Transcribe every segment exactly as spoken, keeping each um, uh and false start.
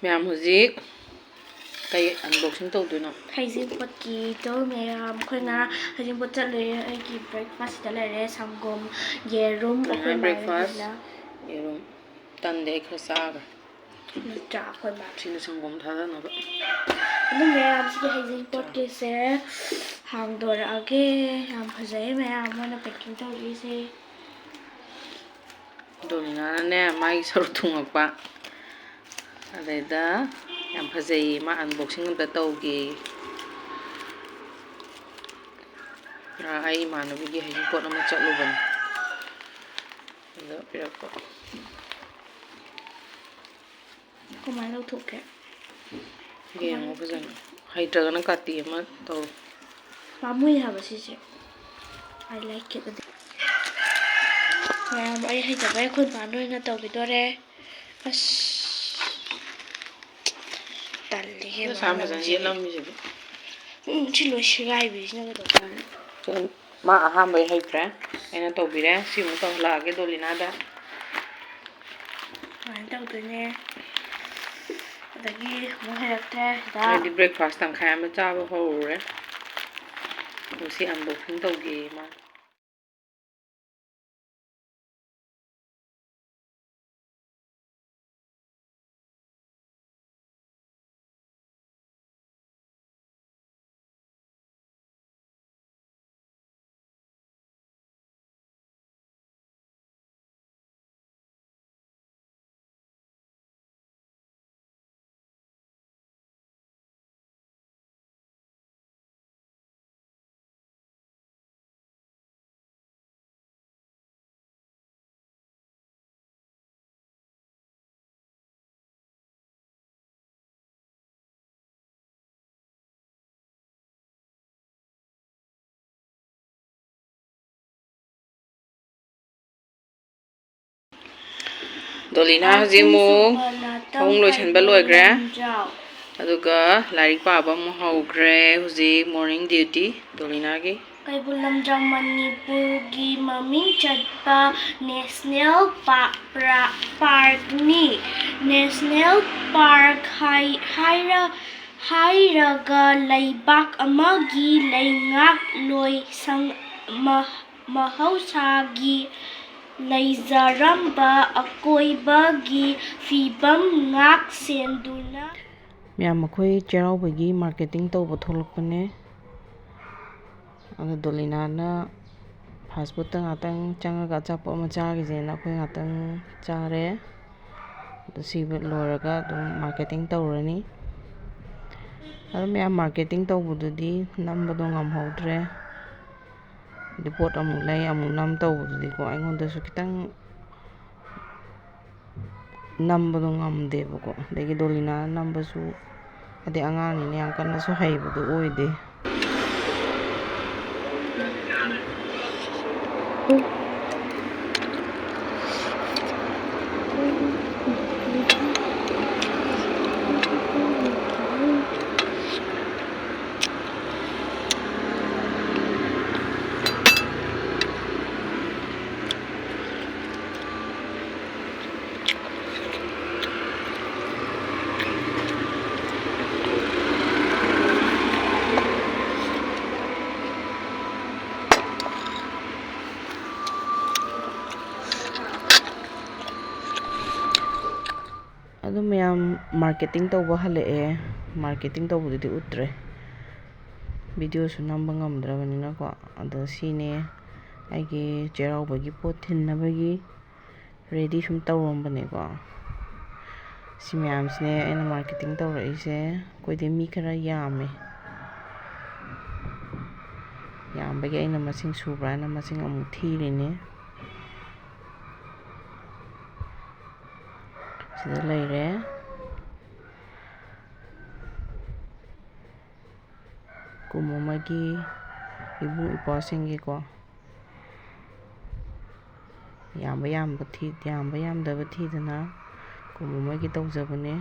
ꯃꯌꯥꯝ ꯍꯧꯖꯤꯛ ꯀꯩ unboxing ꯇꯧꯗꯣꯏꯅꯣ? ꯍꯩꯖꯤꯡꯄꯣꯠꯀꯤ ꯇꯧ ꯃꯌꯥꯝ꯫ ꯑꯩꯈꯣꯏꯅ ꯍꯩꯖꯤꯡꯄꯣꯠ ꯆꯠꯂꯨꯏ꯫ ꯑꯩꯒꯤ breakfast ꯁꯤꯗ ꯂꯩꯔꯦ: ꯁꯪꯒꯣꯝ, ꯌꯦꯔꯨꯝ꯫ ꯑꯩꯈꯣꯏ ꯃꯥꯒꯤꯅ breakfast ꯌꯦꯔꯨꯝ꯫ ꯇꯟꯗꯤ ꯑꯩ ꯈꯔ ꯆꯥꯈ꯭ꯔꯦ꯫ ꯅꯠꯇ꯭ꯔꯥ ꯑꯩꯈꯣꯏ ꯃꯥ꯫ ꯁꯤꯅ ꯁꯪꯒꯣꯝ ꯊꯥꯗꯅꯕ꯫ ꯑꯗꯨ ꯃꯌꯥꯝꯁꯤꯒꯤ ꯍꯩꯖꯤꯡꯄꯣꯠꯀꯤꯁꯦ ꯍꯥꯡꯗꯣꯔꯛꯑꯒꯦ꯫ ꯌꯥꯝ ꯐꯖꯩ ꯃꯌꯥꯝ ꯃꯣꯏꯅ packing ꯇꯧꯔꯤꯁꯦ꯫ ꯗꯣꯃꯤꯅꯥꯅꯅꯦ ꯃꯥꯒꯤ ꯁꯔꯨꯛ ꯊꯨꯡꯉꯛꯄ꯫ ꯑꯗꯩꯗ ꯌꯥꯝ ꯐꯖꯩꯌꯦ, ꯃꯥ unboxing ꯑꯝꯇ ꯇꯧꯒꯦ꯫ ꯉꯔꯥꯡ ꯑꯩ ꯏꯃꯥꯟꯅꯕꯤꯒꯤ ꯍꯩꯖꯤꯡꯄꯣꯠ ꯑꯃ ꯆꯠꯂꯨꯕꯅꯤ꯫ ꯑꯗ ꯄꯤꯔꯛꯄ꯫ ꯀꯃꯥꯏꯅ ꯂꯧꯊꯣꯛꯀꯦ? ꯌꯦꯡꯉꯣ ꯐꯖꯅ꯫ ꯍꯩꯇ꯭ꯔꯒꯅ ꯀꯥꯇꯤ ꯑꯃ ꯇꯧꯔꯣ꯫ ꯄꯥꯝꯃꯨꯏ ꯍꯥꯏꯕ ꯁꯤꯁꯦ꯫ I like it ꯑꯗꯨ꯫ ꯃꯌꯥꯝ ꯑꯩ ꯍꯩꯇꯕꯩ ꯑꯩꯈꯣꯏ ꯃꯥꯅ ꯑꯣꯏꯅ ꯇꯧꯕꯤꯗꯣꯔꯦ꯫ ꯑꯁ꯫ ꯇꯜꯂꯤꯍꯦ, ꯅꯁꯥ ꯐꯖꯅ ꯃꯥꯅ ꯌꯦꯠꯂꯝꯃꯤꯁꯤꯗꯤ꯫ ꯎꯝ, ꯁꯤ ꯂꯣꯏ ꯁꯦꯒꯥꯏꯕꯤꯁꯤꯅ ꯀꯩꯗꯧꯗꯣꯏꯅꯣ? ꯃꯥ ꯑꯍꯥꯟꯕꯩ ꯍꯩꯇ꯭ꯔꯦ꯫ ꯑꯩꯅ ꯇꯧꯕꯤꯔꯦ꯫ ꯁꯤ ꯑꯃꯨꯛ ꯇꯧꯍꯜꯂꯛꯑꯒꯦ ꯗꯣꯂꯤꯅꯥꯗ꯫ ꯑꯗꯨꯃꯥꯏꯅ ꯇꯧꯗꯣꯏꯅꯦ꯫ ꯑꯗꯒꯤ ꯑꯃꯨꯛ ꯍꯩꯔꯛꯇ꯭ꯔꯦ ꯁꯤꯗ꯫ ꯑꯩꯗꯤ breakfast ꯇꯪꯈꯥꯏ ꯑꯃ ꯆꯥꯕ ꯍꯧꯔꯨꯔꯦ꯫ ꯑꯗꯣ ꯁꯤ unboxing ꯇꯧꯒꯦꯌꯦ ꯃꯥ꯫ ꯗꯣꯂꯤꯅꯥ ꯍꯧꯖꯤꯛ ꯑꯃꯨꯛ ꯐꯃꯨꯡ ꯂꯣꯏꯁꯟꯕ ꯂꯣꯏꯈ꯭ꯔꯦ꯫ ꯑꯗꯨꯒ ꯂꯥꯏꯔꯤꯛ ꯄꯥꯕ ꯑꯃꯨꯛ ꯍꯧꯈ꯭ꯔꯦ꯫ ꯍꯧꯖꯤꯛ morning duty ꯗꯣꯂꯤꯅꯥꯒꯤ꯫ ꯀꯩꯕꯨꯜ ꯂꯝꯖꯥꯎ ꯃꯅꯤꯄꯨꯔꯒꯤ ꯃꯃꯤꯡ ꯆꯠꯄ ꯅꯦꯁꯅꯦꯜ ꯄꯥ-, ꯄ꯭ꯔꯥ-, ꯄꯥꯔꯛꯅꯤ꯫ ꯅꯦꯁꯅꯦꯜ ꯄꯥꯔꯛ ꯍꯥꯏ-, ꯍꯥꯏꯔ-, ꯍꯥꯏꯔꯒ ꯂꯩꯕꯥꯛ ꯑꯃꯒꯤ ꯂꯩꯉꯥꯛꯂꯣꯏꯁꯪ ꯃ-, ꯃꯍꯧꯁꯥꯒꯤ ꯂꯩꯖꯔꯝꯕ ꯑꯀꯣꯏꯕꯒꯤ ꯐꯤꯕꯝ ꯉꯥꯛ ꯁꯦꯟꯗꯨꯅ꯫ ꯃꯌꯥꯝ, ꯑꯩꯈꯣꯏ ꯆꯩꯔꯥꯎꯕꯒꯤ marketing ꯇꯧꯕ ꯊꯣꯛꯂꯛꯄꯅꯦ꯫ ꯑꯗꯣ ꯗꯣꯂꯤꯅꯥꯅ fast foodꯇ ꯉꯥꯛꯇꯪ ꯆꯪꯉꯒ ꯑꯆꯥꯄꯣꯠ ꯑꯃ ꯆꯥꯈꯤꯁꯦꯅ ꯑꯩꯈꯣꯏ ꯉꯥꯛꯇꯪ ꯆꯥꯔꯦ꯫ ꯑꯗꯣ ꯁꯤ ꯂꯣꯏꯔꯒ ꯑꯗꯨꯝ marketing ꯇꯧꯔꯅꯤ꯫ ꯑꯗꯣ ꯃꯌꯥꯝ, marketing ꯇꯧꯕꯗꯨꯗꯤ ꯅꯝꯕꯗꯣ ꯉꯝꯍꯧꯗ꯭ꯔꯦ꯫ ꯑꯗꯨ ꯄꯣꯠ ꯑꯃꯨꯛ ꯂꯩ, ꯑꯃꯨꯛ ꯅꯝ ꯇꯧꯕꯗꯨꯗꯤꯀꯣ, ꯑꯩꯉꯣꯟꯗꯁꯨ ꯈꯤꯇꯪ ꯅꯝꯕꯗꯣ ꯉꯝꯗꯦꯕꯀꯣ꯫ ꯑꯗꯒꯤ ꯗꯣꯂꯤꯅꯥꯅ ꯅꯝꯕꯁꯨ, ꯍꯥꯏꯗꯤ, ꯑꯉꯥꯡꯅꯤꯅ ꯌꯥꯝ ꯀꯟꯅꯁꯨ ꯍꯩꯕꯗꯣ ꯑꯣꯏꯗꯦ꯫ ꯑꯗꯨ ꯃꯌꯥꯝ, marketing ꯇꯧꯕ ꯍꯜꯂꯛꯑꯦ꯫ Marketing ꯇꯧꯕꯗꯨꯗꯤ ꯎꯠꯇ꯭ꯔꯦ, videoꯁꯨ ꯅꯝꯕ ꯉꯝꯗ꯭ꯔꯕꯅꯤꯅꯀꯣ꯫ ꯑꯗꯣ ꯁꯤꯅꯦ ꯑꯩꯒꯤ ꯆꯩꯔꯥꯎꯕꯒꯤ ꯄꯣꯠ ꯊꯤꯟꯅꯕꯒꯤ ready ꯁꯨꯝ ꯇꯧꯔꯝꯕꯅꯦꯀꯣ꯫ ꯁꯤ ꯃꯌꯥꯝꯁꯤꯅꯦ ꯑꯩꯅ marketing ꯇꯧꯔꯛꯏꯁꯦ꯫ ꯑꯩꯈꯣꯏꯗꯤ ꯃꯤ ꯈꯔ ꯌꯥꯝꯃꯦ꯫ ꯌꯥꯝꯕꯒꯤ ꯑꯩꯅ ꯃꯁꯤꯡ ꯁꯨꯕ꯭ꯔꯥ ꯍꯥꯏꯅ ꯃꯁꯤꯡ ꯑꯃꯨꯛ ꯊꯤꯔꯤꯅꯦ꯫ ꯁꯤꯗ ꯂꯩꯔꯦ꯫ ꯀꯨꯝ ꯑꯃꯒꯤ ꯏꯕꯨꯡ ꯏꯄ꯭ꯋꯥꯁꯤꯡꯒꯤꯀꯣ, ꯌꯥꯝꯕ ꯌꯥꯝꯕ ꯊꯤ-, ꯌꯥꯝꯕ ꯌꯥꯝꯗꯕ ꯊꯤꯗꯅ ꯀꯨꯝ ꯑꯃꯒꯤ ꯇꯧꯖꯕꯅꯦ꯫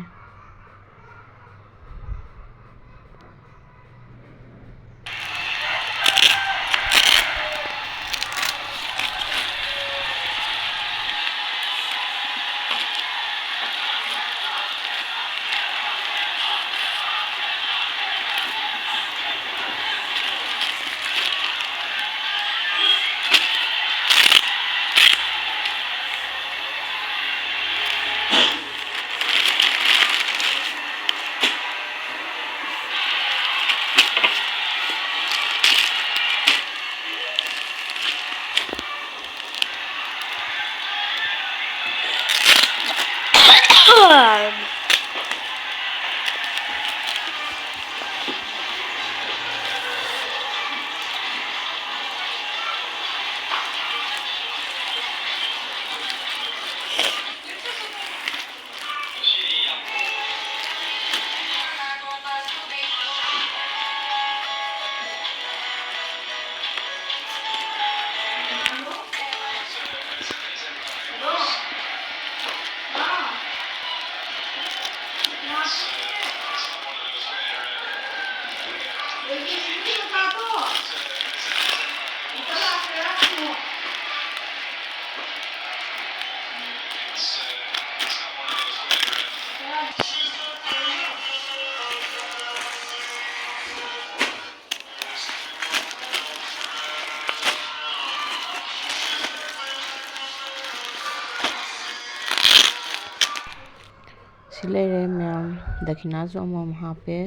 ꯁꯤ ꯂꯩꯔꯦ ꯃꯌꯥꯝ, ꯗꯈꯤꯅꯥꯁꯨ ꯑꯃꯃꯝ ꯍꯥꯞꯄꯦ꯫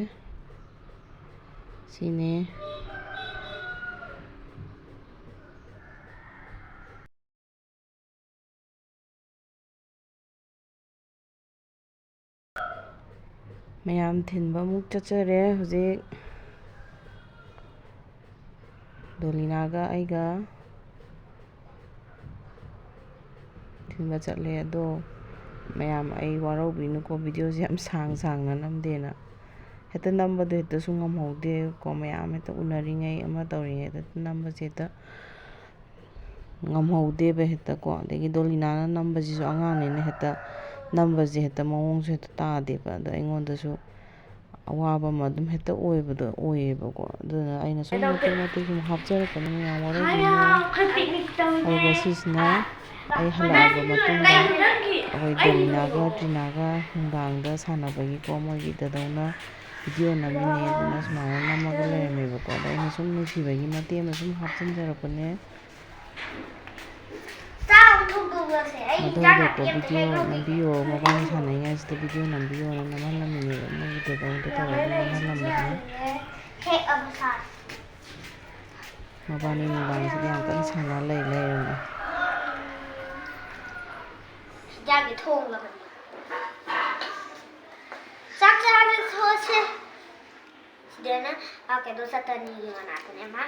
ꯁꯤꯅꯦ꯫ ꯃꯌꯥꯝ ꯊꯤꯟꯕ ꯑꯃꯨꯛ ꯆꯠꯆꯔꯦ꯫ ꯍꯧꯖꯤꯛ ꯗꯣꯂꯤꯅꯥꯒ ꯑꯩꯒ ꯊꯤꯟꯕ ꯆꯠꯂꯦ꯫ ꯑꯗꯣ ꯃꯌꯥꯝ, ꯑꯩ ꯋꯥꯔꯧꯕꯤꯅꯨꯀꯣ, ꯚꯤꯗꯤꯑꯣꯁꯦ ꯌꯥꯝ ꯁꯥꯡ ꯁꯥꯡꯅ ꯅꯝꯗꯦꯅ꯫ ꯍꯦꯛꯇ ꯅꯝꯕꯗꯣ ꯍꯦꯛꯇꯁꯨ ꯉꯝꯍꯧꯗꯦꯀꯣ, ꯃꯌꯥꯝ ꯍꯦꯛꯇ ꯎꯅꯔꯤꯉꯩ ꯑꯃ ꯇꯧꯔꯤꯉꯩꯗ ꯅꯝꯕꯁꯦ ꯍꯦꯛꯇ ꯉꯝꯍꯧꯗꯦꯕ ꯍꯦꯛꯇꯀꯣ꯫ ꯑꯗꯒꯤ ꯗꯣꯂꯤꯅꯥꯅ ꯅꯝꯕꯁꯤꯁꯨ ꯑꯉꯥꯡꯅꯤꯅ ꯍꯦꯛꯇ ꯅꯝꯕꯁꯦ ꯍꯦꯛꯇ ꯃꯑꯣꯡꯁꯨ ꯍꯦꯛꯇ ꯇꯥꯗꯦꯕ꯫ ꯑꯗꯣ ꯑꯩꯉꯣꯟꯗꯁꯨ ꯑꯋꯥꯕ ꯑꯃ ꯑꯗꯨꯝ ꯍꯦꯛꯇ ꯑꯣꯏꯕꯗꯣ ꯑꯣꯏꯌꯦꯕꯀꯣ꯫ ꯑꯗꯨꯅ ꯑꯩꯅ ꯁꯨꯝ ꯃꯇꯦꯛ ꯃꯇꯦꯛ ꯁꯨꯝ ꯍꯥꯞꯆꯔꯛꯄꯅꯤ, ꯃꯌꯥꯝ ꯋꯥꯔꯧꯕꯤꯅꯨ꯫ ꯑꯗꯨꯒ ꯁꯤꯁꯤꯅ ꯑꯩ ꯍꯜꯂꯛꯑꯕ ꯃꯇꯨꯡꯗ ꯑꯩꯈꯣꯏ ꯗꯣꯂꯤꯅꯥꯒ ꯇ꯭ꯔꯤꯅꯥꯒ ꯅꯨꯡꯗꯥꯡꯗ ꯁꯥꯟꯅꯕꯒꯤꯀꯣ, ꯃꯣꯏꯒꯤ ꯗꯗꯧꯅ ꯚꯤꯗꯤꯑꯣ ꯅꯝꯃꯤꯅꯦ ꯑꯗꯨꯅ ꯁꯨꯃꯥꯏꯅ ꯅꯝꯃꯒ ꯂꯩꯔꯝꯃꯦꯕꯀꯣ꯫ ꯑꯗ ꯑꯩꯅ ꯁꯨꯝ ꯅꯨꯡꯁꯤꯕꯒꯤ ꯃꯇꯦꯛ ꯑꯃ ꯁꯨꯝ ꯍꯥꯞꯆꯤꯟꯖꯔꯛꯄꯅꯦ꯫ ꯆꯥꯛ ꯑꯃꯨꯛ ꯊꯣꯡꯗꯣꯛꯑꯁꯦ꯫ ꯑꯩ ꯏꯟꯖꯥꯡ ꯃꯊꯪꯗꯀꯣ ꯅꯥꯄꯤ ꯑꯝꯇ ꯚꯤꯗꯤꯑꯣ ꯍꯦꯛ ꯂꯧꯒꯦ꯫ ꯅꯝꯕꯤꯌꯣ, ꯃꯕꯥꯅꯤ ꯁꯥꯟꯅꯔꯤꯉꯩꯁꯤꯗ ꯚꯤꯗꯤꯑꯣ ꯅꯝꯕꯤꯌꯣꯅ ꯅꯝꯍꯜꯂꯝꯃꯤꯅꯦꯕ꯫ ꯃꯣꯏꯒꯤ ꯗꯗꯧꯗ ꯇꯧꯔꯒ ꯅꯝꯍꯜꯂꯝꯕꯅꯦ꯫ ꯍꯦꯛ ꯑꯃꯨꯛ ꯁꯥꯁꯦ꯫ ꯃꯕꯥꯅꯤ ꯅꯨꯡꯗꯥꯡꯁꯤꯗ ꯌꯥꯝ ꯀꯟꯅ ꯁꯥꯟꯅ ꯂꯩ ꯂꯩꯔꯝꯃꯦ꯫ ꯍꯤꯟꯖꯥꯡꯗꯤ ꯊꯣꯡꯂꯕꯅꯤ꯫ ꯆꯥꯛ ꯆꯥꯔꯁꯤ ꯊꯣꯛꯑꯁꯦ꯫ ꯁꯤꯗꯅ, ꯑꯥ, ꯀꯩꯅꯣ, ꯆꯠꯇꯅꯤꯒꯤ ꯃꯅꯥꯛꯇꯅꯦ ꯃꯥ꯫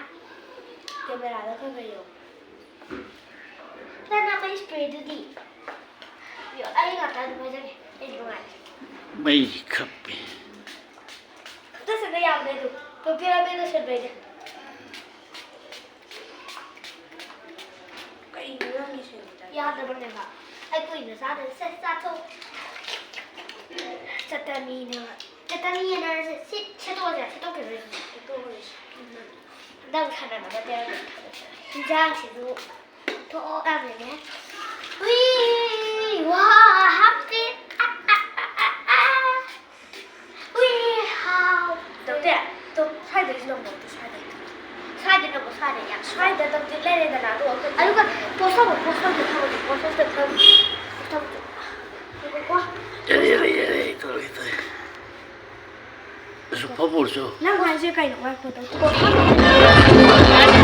ꯀꯦꯃꯦꯔꯥꯗ ꯈꯔ ꯈꯔ ꯌꯦꯡꯉꯣ꯫ ꯅꯪ ꯑꯩꯈꯣꯏ ꯏꯁꯄ꯭ꯔꯦꯗꯨꯗꯤ? ꯑꯩ ꯉꯥꯛꯇ ꯑꯗꯨꯝ ꯍꯥꯏꯖꯒꯦ꯫ ꯑꯩ ꯅꯨꯡꯉꯥꯏ꯫ ꯃꯩ ꯈꯞꯄꯤ꯫ ꯇꯁꯟꯕ ꯌꯥꯕꯅꯦ ꯑꯗꯨ꯫ ꯂꯣꯀꯦꯜ ꯑꯃ ꯇꯁꯟꯕꯩꯅꯦ꯫ ꯀꯩꯅꯣ ꯅꯪꯒꯤ ꯁꯦꯟꯗ? ꯌꯥꯗꯕꯅꯦꯕ꯫ ꯑꯩ ꯀꯨꯏꯅ ꯆꯥꯗ꯭ꯔꯦ꯫ ꯁꯦ, ꯆꯥꯊꯣꯛ꯫ ꯆꯠꯇꯅꯤꯅ꯫ ꯆꯠꯇꯅꯤꯅ ꯁꯤ ꯁꯦꯠꯇꯣꯛꯑꯁꯦ꯫ ꯁꯦꯠꯇꯣꯛꯈꯤꯔꯣꯏꯁꯦ꯫ ꯁꯦꯠꯇꯣꯛꯑꯔꯣꯏꯁꯦ꯫ ꯅꯪ ꯁꯥꯟꯅꯅꯕ ꯇꯦꯔꯥ ꯊꯥꯗꯣꯛꯑꯁꯦ꯫ ꯏꯟꯖꯥꯡꯁꯤꯁꯨ ꯊꯣꯛꯑꯕꯅꯦ꯫ ꯎꯏ, ꯋꯥ, ꯍꯥꯞꯄꯤ꯫ ꯑ, ꯑ, ꯑ, ꯑ, ꯑ꯫ ꯎꯏ, ꯍꯥꯎ꯫ ꯇꯧꯗꯦ꯫ ꯇꯣ, ꯁ꯭ꯋꯥꯏꯗꯩꯁꯨ ꯂꯧꯕ, ꯇꯣ, ꯁ꯭ꯋꯥꯏꯗꯩ꯫ ꯁ꯭ꯋꯥꯏꯗ ꯂꯧꯕ, ꯁ꯭ꯋꯥꯏꯗ ꯌꯥꯝ꯫ ꯁ꯭ꯋꯥꯏꯗ ꯇꯧꯗꯦ ꯂꯩꯔꯦꯗꯅ, ꯑꯗꯨꯒ ꯑꯩꯈꯣꯏ ꯑꯗꯨꯒ post ꯇꯧꯕ, post ꯇꯧꯕ, post ꯇꯧꯕ, post ꯇꯧꯕ꯫ ꯌꯥꯔꯦ, ꯌꯥꯔꯦ, ꯌꯥꯔꯦ, ꯇꯧꯔꯒꯦ, ꯇꯧꯔꯒꯦ꯫ ꯑꯁꯨꯛ ꯐꯥꯎꯕ ꯑꯣꯏꯔꯁꯨ꯫ ꯅꯪ ꯍꯥꯏꯁꯦ ꯀꯩꯅꯣ? ꯉꯥꯏꯈꯣ, ꯇꯧ-, post ꯇꯧ-,